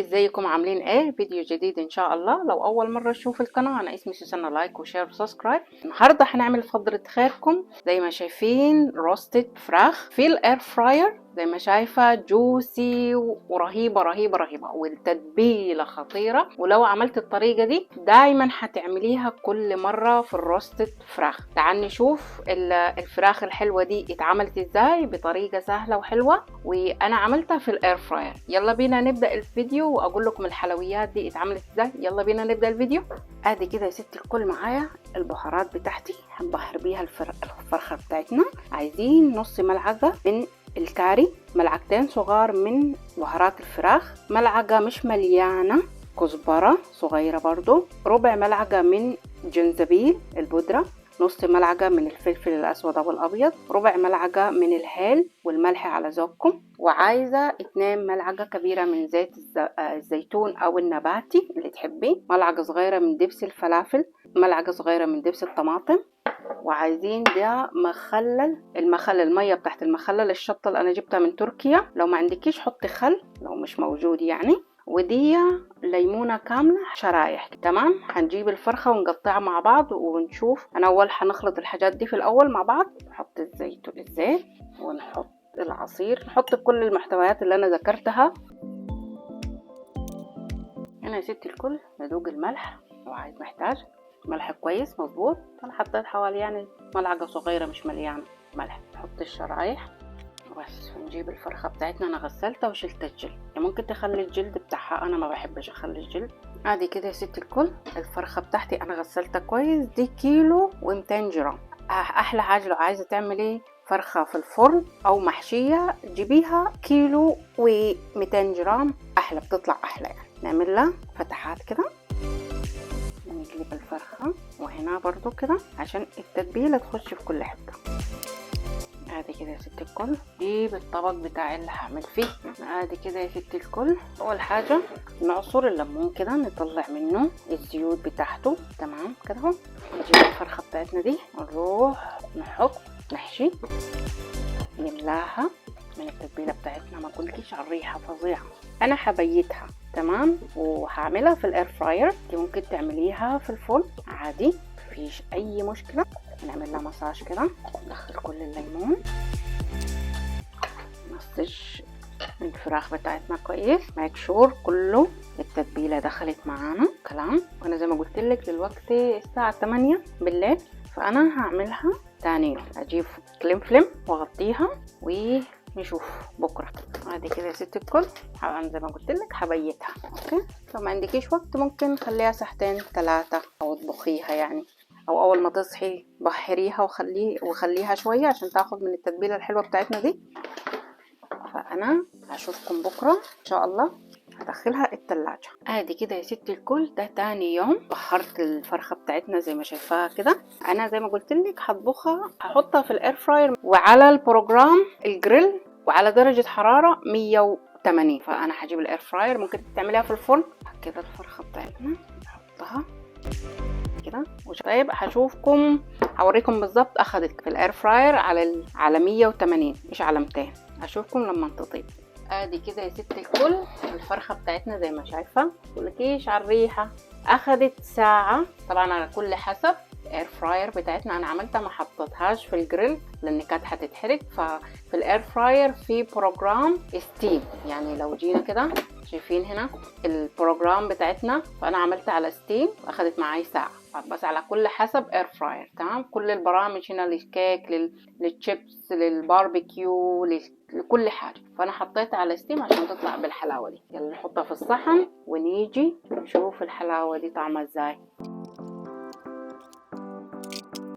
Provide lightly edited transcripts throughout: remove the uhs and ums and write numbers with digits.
ازيكم عاملين ايه؟ فيديو جديد ان شاء الله. لو اول مرة تشوف القناة، انا اسمي سوسنة، like و share و subscribe. النهارده هنعمل فضلة خيركم زي ما شايفين roasted فراخ في ال air fryer، زي ما شايفة juicy ورهيبة رهيبة رهيبة، والتتبيلة خطيرة. ولو عملت الطريقة دي دايما هتعمليها كل مرة في ال roasted فراخ. تعال نشوف الفراخ الحلوة دي اتعملت ازاي بطريقة سهلة وحلوة، وانا عملتها في ال air fryer. يلا بينا نبدأ الفيديو واقول لكم الحلويات دي اتعملت ازاي. يلا بينا نبدأ الفيديو. ادي كده يا ستي الكل معايا البهارات بتاعتي، هنبهر بيها الفرخة بتاعتنا. عايزين نص ملعقة من الكاري، ملعقتين صغار من بهارات الفراخ، ملعقة مش مليانة كزبرة صغيرة برضو، ربع ملعقة من جنزبيل البودرة، نص ملعقة من الفلفل الأسود أو الأبيض، ربع ملعقة من الهيل والملح على ذوقكم، وعايزة 2 ملعقة كبيرة من زيت الزيتون أو النباتي اللي تحبيه، ملعقة صغيرة من دبس الفلافل، ملعقة صغيرة من دبس الطماطم، وعايزين ده مخلل، المخلل المية بتاعت المخلل الشطة اللي أنا جبتها من تركيا، لو ما عندكيش حطي خل لو مش موجود يعني، ودي ليمونة كاملة شرايح. تمام، هنجيب الفرخة ونقطعها مع بعض ونشوف. أنا أول هنخلط الحاجات دي في الأول مع بعض، نحط الزيت والزيت ونحط العصير، نحط كل المحتويات اللي أنا ذكرتها. هنا يا ستي الكل ندوق الملح، وعايز محتاج ملح كويس مظبوط. أنا حطيت حوالي يعني ملعقة صغيرة مش مليانة ملح. نحط الشرايح بس، ونجيب الفرخة بتاعتنا. أنا غسلتها وشلت الجلد، يعني ممكن تخلي الجلد بتاعها، أنا ما بحبش أخلي الجلد. ادي كده يا ستي الكل الفرخة بتاعتي أنا غسلتها كويس، دي 1.2 كيلو. أحلى حاجة لو عايزة تعملي فرخة في الفرن أو محشية جيبيها 1.2 كيلو، أحلى، بتطلع أحلى يعني. نعمل لها فتحات كده، نقلب الفرخة، وهنا برضو كده عشان التتبيلة تخش في كل حتة. ادي كده يا ست الكل، جيب الطبق بتاع اللي هعمل فيه. ادي كده يا ست الكل، اول حاجة نعصر الليمون كده نطلع منه الزيوت بتاعته. تمام كده اهو. نجيب الفرخة بتاعتنا دي ونروح نحط نحشي نملاها من التتبيلة بتاعتنا. ما قلتليش على الريحة فظيعة، انا حبيتها. تمام، وهعملها في ال air fryer، انت ممكن تعمليها في الفرن عادي مفيش اي مشكلة. نعمل لها مساج كده، ندخل كل الليمون، نمسج الفراخ بتاعتنا كويس، make sure كله التتبيله دخلت معانا. كلام. وانا زي ما قلت لك دلوقتي الساعة 8 بالليل، فانا هعملها تاني يوم. اجيب cling film واغطيها ونشوف بكره. ادي كده يا ست الكل، انا زي ما قلت لك حبيتها. okay، لو ما عندكيش وقت ممكن خليها ساعتين 3 او اطبخيها يعني، او اول ما تصحي بحريها وخليها شوية عشان تاخد من التتبيله الحلوة بتاعتنا دي. فانا هشوفكم بكره ان شاء الله، هدخلها التلاجة. ادي كده يا ست الكل، ده تاني يوم. بحرت الفرخة بتاعتنا زي ما شايفاها كده. انا زي ما قلت لك هطبخها، هحطها في ال air fryer وعلى ال program ال grill وعلى درجة حرارة 180. فانا هجيب ال air fryer، ممكن تعمليها في الفرن كده. الفرخة بتاعتنا نحطها كده. طيب هشوفكم، هوريكم بالظبط اخدت في ال air fryer على 180 مش على 200. اشوفكم لما تطيب. ادي كده يا ست الكل الفرخه بتاعتنا زي ما شايفه، مقولكيش على الريحة. اخدت ساعة طبعا على كل حسب ال air fryer بتاعتنا. انا عملتها ما حطيتهاش في الجريل لان كانت هتتحرق، ففي ال air fryer في program steam، يعني لو جينا كده شايفين هنا ال program بتاعتنا، فانا عملتها على steam واخدت معاي ساعة، بس على كل حسب air fryer. تمام، كل البرامج هنا للكيك، لل chips، لل barbecue، لكل حاجة. فانا حطيتها على steam عشان تطلع بالحلاوه دي. يلا نحطها في الصحن ونيجي نشوف الحلاوة دي طعمها ازاي.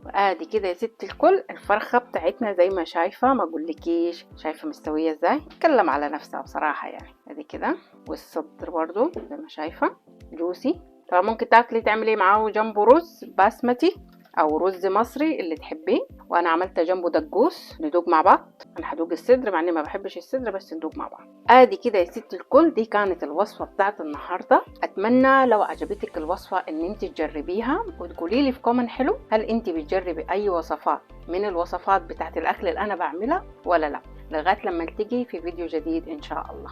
وادي كده يا ست الكل الفرخه بتاعتنا زي ما شايفه، ما اقولكيش شايفه مستوية ازاي، تكلم على نفسها بصراحة يعني. ادي كده، والصدر برضو زي ما شايفه juicy. طبعا ممكن تاكلي تعملي معاه جنبه رز بسمتي او رز مصري اللي تحبيه، وانا عملت جنبه دقوس. ندوق مع بعض، انا هدوق الصدر مع اني ما بحبش الصدر، بس ندوق مع بعض. ادي كده يا ست الكل، دي كانت الوصفة بتاعت النهارده. اتمنى لو عجبتك الوصفة ان انت تجربيها وتقولي لي في comment حلو، هل انت بتجربي اي وصفات من الوصفات بتاعت الاكل اللي انا بعملها ولا لا. لغاية لما نلتقي في فيديو جديد ان شاء الله.